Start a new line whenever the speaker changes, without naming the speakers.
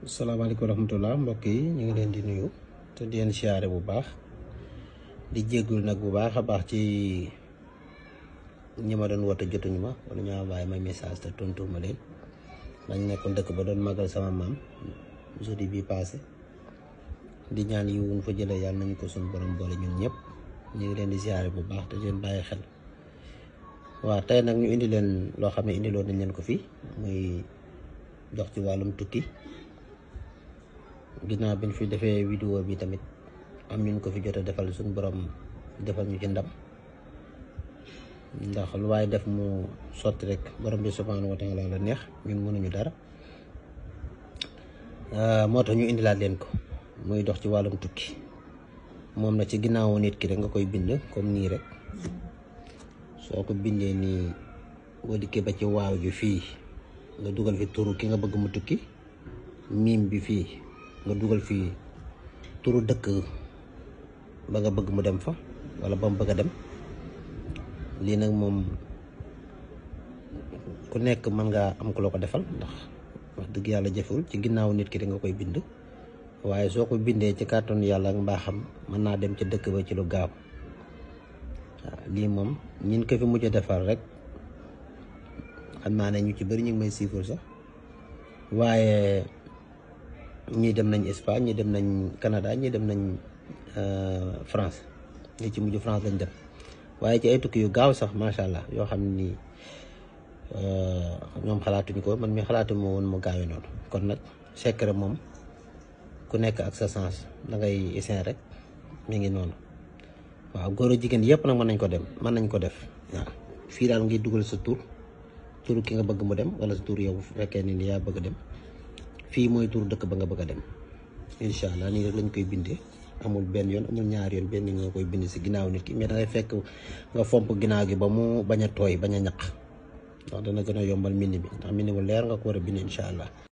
Assalamualaikum warahmatullah mbokk yi ñu ngi leen di nuyu te di leen siyaare bu baax di jéggul nag bu baax a baax ci ñi ma doon woote jotuñu ma wala ñu envoyé ma message te tontu ma leen dañ nekkoon dëkk ba doon magal sama maam jeudi bi passé di ñaan yi wuñ fa jëlee yàlla nañu ko suñu borom boole ñun ñëpp ñu ngi leen di siyaare bu baax te di leen bàyyi xel waaw tey nag ñu indi leen loo xam ne indiloon nañ leen ko fii muy dox ci wàllum tukki ginnaaw bi ñu fi defee vidéo bi tamit am ñu ko fi jot a defal suñu borom defal ñu ci ndam ndax lu waaye def mu sotti rek borom bi subhanahu wa taala la neex ñun mënuñu dara moo tax ñu indilaat leen ko muy dox ci wàllum tukki moom na ci ginnaawu nit ki rek nga koy bind comme nii rek soo ko bindee nii boo dikkee ba ci waaw ji fii nga dugal fi turu ki nga bëgg mu tukki miim bi fii nga dugal fi turu dëkk ba nga bëgg mu dem fa wala ba mu bëgg a dem lii nag moom ku nekk mën nga am ko la ko defal ndax wax dëgg yàlla jëfewul ci ginnaaw nit ki da nga koy bind waaye soo ko bindee ci kàttanu yàlla ak mbaaxam mën naa dem ci dëkk ba ci lu gaaw waaw lii moom ñin ko fi mujj a defal rek xam naa ne ñu ci bëri ñu ngi may siifur sax waaye ñii dem nañ Espagne ñii dem nañ Canada ñii dem nañ France ñi ci mujj France lañ dem waaye ci ay tukki yu gaaw sax macha allah yoo xam ni ñoom xalaatuñu ko man mi xalaatuma woon mu gaawee noonu kon nag secret moom ku nekk ak sa sens da ngay essayer rek mi ngi noonu waaw góor a jigéen yëpp nag mën nañ ko dem mën nañ ko def waaw fii daal ngi dugal sa tur turu ki nga bëgg mu dem wala sa tur yow bu fekkee ni yaa bëgg dem fii mooy tur dëkk ba nga bëgg a dem incha allah nii rek lañ koy bindee amul benn yoon amul ñaari yoon benn nga koy bind si ginnaaw nit ki mais dangay fekk nga fomp ginnaaw gi ba mu bañ a tooy bañ a ñaq ndax dana gën a yombal mbind bi ndax mbind bu leer nga ko war a bind incha allah.